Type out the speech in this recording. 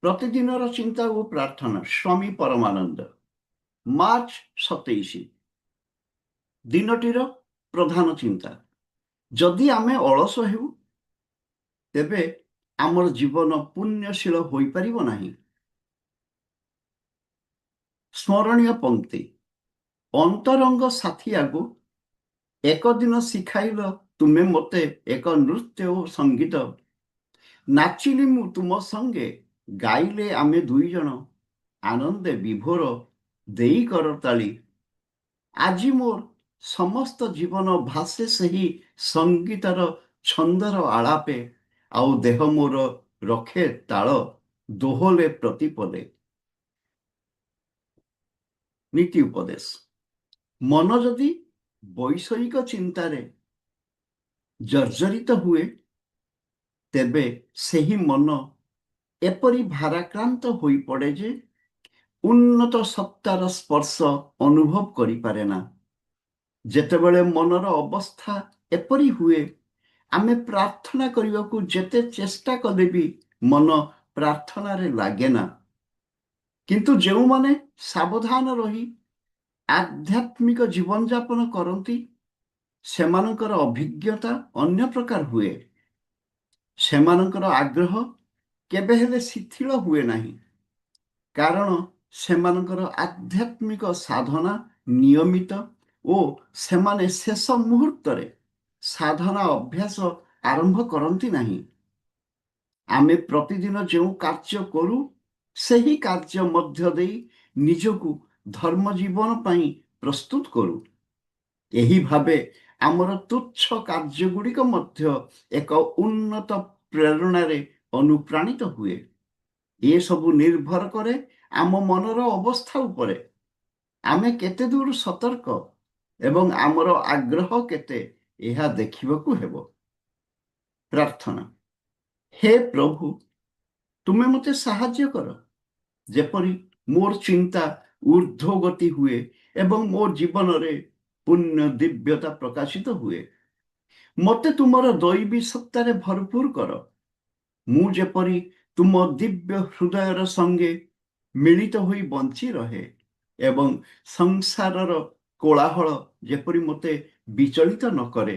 ପ୍ରତିଦିନର ଚିନ୍ତା ଓ ପ୍ରାର୍ଥନା, ସ୍ୱାମୀ ପରମାନନ୍ଦ। ମାର୍ଚ୍ଚ 27 ଦିନଟିର ପ୍ରଧାନ ଚିନ୍ତା: ଯଦି ଆମେ ଅଳସ ହେଉ, ତେବେ ଆମର ଜୀବନ ପୁଣ୍ୟଶୀଳ ହୋଇପାରିବ ନାହିଁ। ସ୍ମରଣୀୟ ପଙ୍କ୍ତି: ଅନ୍ତରଙ୍ଗ ସାଥୀ ଆଗୋ, ଏକଦିନ ଶିଖାଇଲ ତୁମେ ମୋତେ ଏକ ନୃତ୍ୟ ଓ ସଙ୍ଗୀତ। ନାଚିଲି ମୁଁ ତୁମ ସଙ୍ଗେ, ଗାଇଲେ ଆମେ ଦୁଇଜଣ, ଆନନ୍ଦେ ବିଭୋର ଦେଇ କରତାଳି। ଆଜି ମୋର ସମସ୍ତ ଜୀବନ ଭାସେ ସେହି ସଙ୍ଗୀତର ଛନ୍ଦର ଆଳାପେ, ଆଉ ଦେହ ମୋର ରଖେ ତାଳ ଦୋହଲେ ପ୍ରତିପଦେ। ନୀତି ଉପଦେଶ: ମନ ଯଦି ବୈଷୟିକ ଚିନ୍ତାରେ ଜର୍ଜରିତ ହୁଏ, ତେବେ ସେହି ମନ ଏପରି ଭାରାକ୍ରାନ୍ତ ହୋଇପଡ଼େ ଯେ ଉନ୍ନତ ସତ୍ତାର ସ୍ପର୍ଶ ଅନୁଭବ କରିପାରେ ନା। ଯେତେବେଳେ ମନର ଅବସ୍ଥା ଏପରି ହୁଏ, ଆମେ ପ୍ରାର୍ଥନା କରିବାକୁ ଯେତେ ଚେଷ୍ଟା କଲେ ବି ମନ ପ୍ରାର୍ଥନାରେ ଲାଗେ ନା। କିନ୍ତୁ ଯେଉଁମାନେ ସାବଧାନ ରହି ଆଧ୍ୟାତ୍ମିକ ଜୀବନଯାପନ କରନ୍ତି, ସେମାନଙ୍କର ଅଭିଜ୍ଞତା ଅନ୍ୟ ପ୍ରକାର ହୁଏ। ସେମାନଙ୍କର ଆଗ୍ରହ କେବେ ହେଲେ ଶିଥିଳ ହୁଏ ନାହିଁ, କାରଣ ସେମାନଙ୍କର ଆଧ୍ୟାତ୍ମିକ ସାଧନା ନିୟମିତ ଓ ସେମାନେ ଶେଷ ମୁହୂର୍ତ୍ତରେ ସାଧନା ଅଭ୍ୟାସ ଆରମ୍ଭ କରନ୍ତି ନାହିଁ। ଆମେ ପ୍ରତିଦିନ ଯେଉଁ କାର୍ଯ୍ୟ କରୁ, ସେହି କାର୍ଯ୍ୟ ମଧ୍ୟ ଦେଇ ନିଜକୁ ଧର୍ମ ଜୀବନ ପାଇଁ ପ୍ରସ୍ତୁତ କରୁ। ଏହି ଭାବେ ଆମର ତୁଚ୍ଛ କାର୍ଯ୍ୟଗୁଡ଼ିକ ମଧ୍ୟ ଏକ ଉନ୍ନତ ପ୍ରେରଣାରେ ଅନୁପ୍ରାଣିତ ହୁଏ। ଏସବୁ ନିର୍ଭର କରେ ଆମ ମନର ଅବସ୍ଥା ଉପରେ। ଆମେ କେତେ ଦୂର ସତର୍କ ଏବଂ ଆମର ଆଗ୍ରହ କେତେ, ଏହା ଦେଖିବାକୁ ହେବ। ପ୍ରାର୍ଥନା: ହେ ପ୍ରଭୁ, ତୁମେ ମୋତେ ସାହାଯ୍ୟ କର, ଯେପରି ମୋର ଚିନ୍ତା ଊର୍ଦ୍ଧ୍ୱଗତି ହୁଏ ଏବଂ ମୋ ଜୀବନରେ ପୁଣ୍ୟ ଦିବ୍ୟତା ପ୍ରକାଶିତ ହୁଏ। ମୋତେ ତୁମର ଦୈବୀ ସତ୍ତାରେ ଭରପୁର କର। ମୁଁ ଯେପରି ତୁମ ଦିବ୍ୟ ହୃଦୟର ସଙ୍ଗେ ମିଳିତ ହୋଇ ବଞ୍ଚି ରହେ ଏବଂ ସଂସାରର କୋଳାହଳ ଯେପରି ମୋତେ ବିଚଳିତ ନ କରେ।